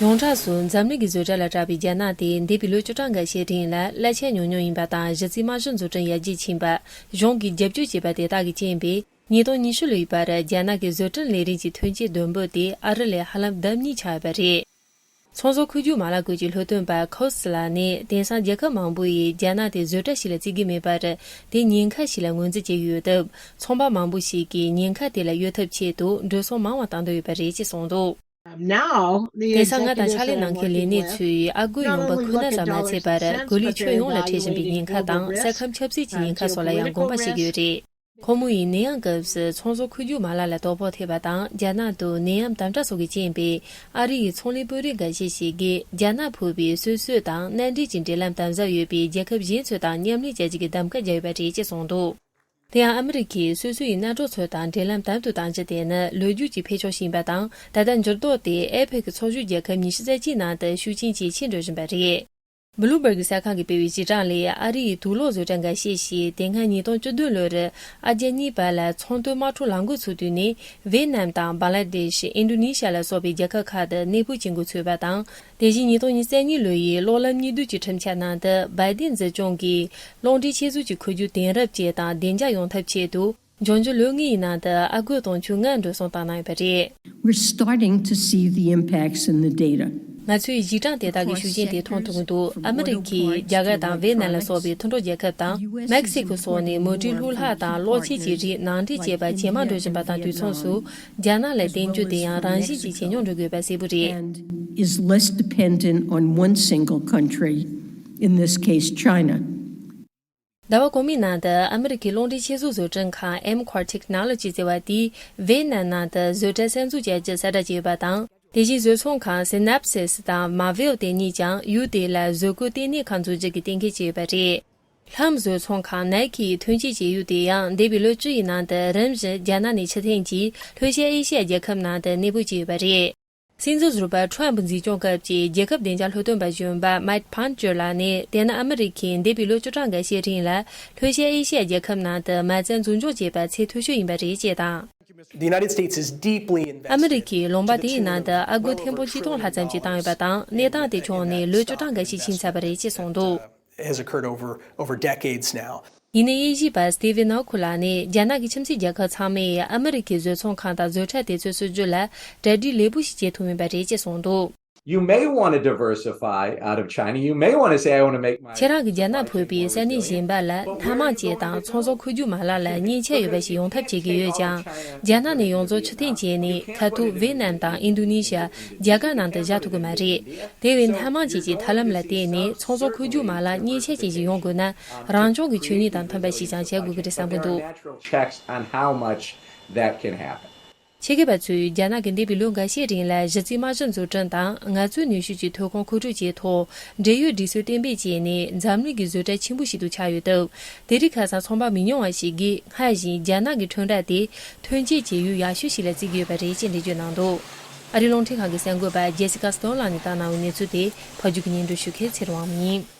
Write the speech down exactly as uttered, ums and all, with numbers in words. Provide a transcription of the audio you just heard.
ཡོངས་གྲགས་སུ་འཛམ་གླིང་གི་བཟོ་གྲྭ་ལ་གྲགས་པའི་རྒྱ་ནག་དེ་འདས་པའི་ལོ་བཅུ་གྲངས་འགའ་ཤས་རིང་ལ་གླ་ཆ་ཉུང་ཉུང་ཡིན་པ་དང་གཞི་རྩའི་དམག་གཞུང་འཛུགས་སྐྲུན་ཡར་རྒྱས་ཕྱིན་པ། གཞུང་གིས་རྒྱབ་སྐྱོར་བྱས་པ་དེ་དག་གི་རྐྱེན་པས། ཉིས་སྟོང་ཉི་ཤུ་ལོའི་བར་རྒྱ་ནག་གི་བཟོ་སྐྲུན་ལས་རིགས་ཀྱི་ཐོན་སྐྱེད་བསྡོམས་འབོར་དེ་ཨ་རི་ལས་ཧ་ལམ་ལྡབ་གཉིས་ཆག་ཡོད་པ་རེད། ཚོང་ཟོག་མཁོ་སྒྱུར་མ་ལག་བཀོལ་གྱི་སློབ་སྟོན་པ་ཁོ་སི་ལགས་ནས། དེང་སང་རྒྱལ་ཁབ་མང་པོ་ཡིས་རྒྱ་ནག་དེ་བཟོ་གྲྭ་ཞིག་ལ་བརྩི་གི་མེད་པར། དེ་ཉེན་ཁ་ཞིག་ལ་ངོས་འཛིན་བྱེད་ཀྱི་ཡོད་སྟབས། ཚོང་པ་མང་པོ་ཞིག་གིས་ཉེན་ཁ་དེ་ལ་གཡོལ་ཐབས་ཆེད་དུ་འགྲོ་སོང་མང་བ་བཏང་འདོད་ཡོད་པ་རེད་ཅེས་གསུངས་འདུག། Now, the དེང་སང་ང་དང་executive ཕྱག་ལས་གནང་མཁན་ལས་སྣེ་ཚོས་ཨ་སྒོར་ཡོང་འབབ་ཁོ་ན་ཙམ་མ་ཚད་པར། གོ་ལའི་ཁྱོན་ཡོངས་ལ་འཕྲད་བཞིན་པའི་ཉེན་ཁ་དང་ས་ཁམས་ཆབ་སྲིད་ཀྱི་ཉེན་ཁ་སོགས་ལ་ཡང་དགོངས་པ་བཞེས་ཀྱི་ཡོད་རེད། ཁོ་མོ་ཡིས་ནད་ཡམས་སྐབས་སུ་ཚོང་ཟོག་མཁོ་སྒྱུར་མ་ལག་ལ་དོ་ཕོག་ཐེབས་པ་དང་། རྒྱ་ནག་ཏུ་ནད་ཡམས་དམ་དྲག་སོགས་ཀྱི་རྐྱེན་པས། ཨ་རི་ཡི་ཚོང་ལས་དཔོན་རིགས་འགའ་ཤས་ཤིག་གིས་རྒྱ་ནག་ཕུད་པའི་སོ་སོ་དང་མནའ་འབྲེལ་གྱི་འབྲེལ་ལམ་དམ་ཟབ་ཡོད་པའི་རྒྱལ་ཁབ་གཞན་ཚོ་དང་མཉམ་ལས་བྱ་རྒྱུ་གི་གདམ་ག་བརྒྱབ་ཡོད་པ་རེད་ཅེས་གསུངས་འདུག། དེ་ཡང་ཨ་མི་རི་ཀས་སོ་སོ་ཡི་མནའ་གྲོགས་ཚོ་དང་འབྲེལ་ལམ་དམ་དུ་གཏང་རྒྱུ་དེ་ནི་ལོ་རྒྱུས་ཀྱི་འཕེལ་ཕྱོགས་ཤིག་ཡིན་པ་དང་། ད་ལྟ་འགྱུར་ལྡོག་དེ་ཨེ་ཕེག་ཚོགས་ཞུགས་རྒྱལ་ཁབ་ཉི་ཤུ་རྩ་གཅིག་ནང་དུ་ཤུགས་རྐྱེན་ཇེ་ཆེར་འགྲོ་བཞིན་པ་རེད། Bloomberg གསར་ཁང་གིས་སྤེལ་བའི་གཞི་གྲངས་ལས། ཨ་རི་ཡི་དུག་སློག་བཟོ་གྲྭ་འགའ་ཤས་ཤིག་དེ་སྔ་ཉིས་སྟོང་བཅུ་བདུན་ལོར་ཨ་རྒྱ་གཉིས་བར་ལ་ཚོང་དོན་དམག་འཁྲུག་ལངས་འགོ་ཚུགས་དུས་ནས། ཝེ་ནམ་དང་། བང་ལ་དེཤ། ཨིན་ཌོ་ནེ་ཤི་ཡ་ལ་སོགས་པའི་རྒྱལ་ཁབ་ཁག་ཏུ་གནས་སྤོ་བྱེད་འགོ་ཚུགས་པ་དང་། དེ་བཞིན་ཉིས་སྟོང་ཉེར་གཉིས་ལོ་ཡི་གློག་ལམ་གཉིས་ལྡན་གྱི་ཁྲིམས་འཆར་ནང་དུ། བའི་ཏིན་སྲིད་སྐྱོང་གིས་རླུང་འཕྲིན་ཆེད་བཟོ་གྱི་མཁོ་སྒྱུར་དེང་རབས་ཅན་དང་བདེ་འཇགས་ཡོང་ཐབས་ཆེད་དུ། འབྱུང་འགྱུར་ལོ་ལྔའི་ནང་དུ་ཨ་སྒོར་དུང་ཕྱུར་ལྔ་འགྲོ་སོང་བཏང་གནང་ཡོད་པ་རེད། We're starting to see the impacts in the data. ང་ཚོས་གཞི་གྲངས་དེ་དག་གི་ཤུགས་རྐྱེན་དེ་མཐོང་ཐུབ་ཀྱི་འདུག། ཨ་མི་རི་ཁས་རྒྱ་གར་དང་ཝེ་ནམ་ལ་སོགས་པའི་མཐུན་གྲོགས་རྒྱལ་ཁབ་དང་། མེག་སི་ཁོ་སོགས་ནས་མོ་ཊའི་ལྷུ་ལག་དང་གློག་ཆས་ཀྱི་རིགས་ནང་འདྲེན་བྱས་པ་ཇེ་མང་འགྲོ་བཞིན་པ་དང་དུས་མཚུངས་སུ། རྒྱ་ནག་ལ་བརྟེན་རྒྱུ་དེ་ཡང་རང་བཞིན་གྱིས་ཇེ་ཉུང་འགྲོ་དགོས་པ་གསལ་པོ་རེད། And is less dependent on one single country, in this case China. ཟླ་བ་གོང་མའི་ནང་དུ་ཨ་མི་རི་ཁའི་རླུང་འཕྲིན་ཆེད་བཟོ་བཟོ་སྐྲུན་ཁང་Amkor Technology ཟེར་བ་དེས་ཝེ་ནམ་ནང་དུ་བཟོ་གྲྭ་གསར་འཛུགས་བྱ་རྒྱུ་གསལ་བསྒྲགས་བྱས་ཡོད་པ་དང་། དེ་བཞིན་བཟོ་ཚོང་ཁང་Synopsys དང་Marvell དེ་གཉིས་ཀྱང་ཡུལ་དེ་ལ་བཟོ་བཀོད་ལྟེ་གནས་ཁང་འཛུགས་རྒྱུ་གི་གཏན་འཁེལ་བྱས་ཡོད་པ་རེད། ལྷམ་བཟོ་ཚོང་ཁང་Nike ཡི་ཐོན་སྐྱེད་བྱེད་ཡུལ་དེ་ཡང་འདས་པའི་ལོ་བཅུ་ཡི་ནང་དུ་རིམ་བཞིན་རྒྱ་ནག་ནས་ཕྱིར་འཐེན་གྱིས་ལྷོ་ཤར་ཨེ་ཤི་ཡ་རྒྱལ་ཁབ་ནང་དུ་གནས་སྤོ་བྱས་ཡོད་པ་རེད། སྲིད་འཛིན་ཟུར་པ་Trump འཛིན་སྐྱོང་སྐབས་ཀྱི་རྒྱལ་ཁབ་བདེ་འཇགས་སློབ་སྟོན་པ་གཞོན་པ་Mike Pompeo ལགས་ནས། དེ་ནི་ཨ་མི་རི་ཁས་འདས་པའི་ལོ་བཅུ་གྲངས་འགའ་ཤས་རིང་ལ་ལྷོ་ཤར་ཨེ་ཤི་ཡ་རྒྱལ་ཁབ་ནང་དུ་མ་རྩ་འཛུགས་འཇོག་བྱས་པ་ཚད་མཐོ་ཤོས་ཡིན་པ་རེད་ཅེས་དང་། The United States is deeply invested ཨ་མི་རི་ཁས་ལུང་པ་དེའི་ནང་དུ་ཨ་སྒོར་ཐེར་འབུམ་ཆིག་སྟོང་ལྷག་ཙམ་ཞིག་བཏང་ཡོད་པ་དང་། གནས་སྟངས་དེ་བྱུང་ནས་ལོ་བཅུ་གྲངས་འགའ་ཤས་ཕྱིན་ཚར་བ་རེད་ཅེས་གསུངས་འདུག། Has occurred over, over decades now. ཡིན་ནའི་དབྱེ་ཞིབ་པ་Steven Nakul ལགས་ནས། རྒྱ་ནག་གི་ཁྱིམ་མཚེས་རྒྱལ་ཁབ་ཚང་མས་ཨ་མི་རི་ཁའི་བཟོ་ཚོང་ཁང་དང་བཟོ་གྲྭ་དེ་ཚོའི་སྲིད་ཇུས་ལ་གྲ་སྒྲིག་ལེགས་པོ་ཞིག་བྱེད་ཐུབ་མིན་པ་རེད་ཅེས་གསུངས་འདུག། You may want to diversify out of China. You may want to say, I want to make my ཁྱེད་རང་གིས་རྒྱ་ནག་ཕུད་པའི་ས་གནས་གཞན་པ་ལ་སྣ་མང་ཅན་དང་ཚོང་ཟོག་མཁོ་སྒྱུར་མ་ལག་ལ་མཉེན་ཆས་ཡོད་པ་ཞིག་ཡོང་ཐབས་བྱེད་ཀྱི་ཡོད་ཀྱང་། རྒྱ་ནག་ནས་ཡོངས་རྫོགས་ཕྱིར་འཐེན་བྱས་ནས་ཁ་ཐུག་ཝེ་ནམ་དང་ཨིན་ཌོ་ནེ་ཤི་ཡ། རྒྱ་གར་ནང་དུ་བཞག་ཐུབ་ཀྱི་མ་རེད། དེ་བས་སྣ་མང་ཅན་གྱི་ཐབས་ལམ་ལ་བརྟེན་ནས་ཚོང་ཟོག་མཁོ་སྒྱུར་མ་ལག་མཉེན་ཆས་ཅན་ཞིག་ཡོང་དགོས་ན། རང་སྐྱོང་གི་ཆོས་ཉིད་དང་མཐུན་པ་ཞིག་ཀྱང་བྱ་དགོས་ཀྱི་རེད་བསམ་གྱི་འདུག། Checks on how much that can happen. ཆེད་མཁས་པ་ཚོས་རྒྱ་ནག་གིས་འདས་པའི་ལོ་འགའ་ཤས་རིང་ལ་གཞི་རྩའི་དམག་གཞི་འཛུགས་སྐྲུན་དང་ངལ་རྩོལ་ནུས་ཤུགས་ཀྱི་ཐོན་ཁུངས་མཁོ་སྤྲོད་བཅས་ཐོག་འབྲེལ་ཡོད་སྒྲིག་སྲོལ་གཏན་འབེབས་བྱས་ནས་འཛམ་གླིང་གི་བཟོ་གྲྭ་ཆེན་པོ་ཞིག་ཏུ་ཆགས་ཡོད་སྟབས། དེ་རིང་ཁ་སང་ཚོང་པ་མི་ཉུང་བ་ཞིག་གིས་སྔར་བཞིན་རྒྱ་ནག་གི་ཁྲོམ་ར་དེ་ཐོན་སྐྱེད་བྱེད་ཡུལ་ཡག་ཤོས་ཤིག་ལ་བརྩི་གི་ཡོད་པ་རེད་ཅེས་འགྲེལ་བརྗོད་གནང་འདུག། ཨ་རིའི་རླུང་འཕྲིན་ཁང་གི་གསར་འགོད་པ་Jessica Stone ལགས་ནས་བཏང་གནང་བའི་གནས་ཚུལ་དེ་ཕབ་སྒྱུར་གྱིས་སྙན་སྒྲོན་ཞུ་མཁན་ཚེ་རིང་དབང་མོ་ཡིན།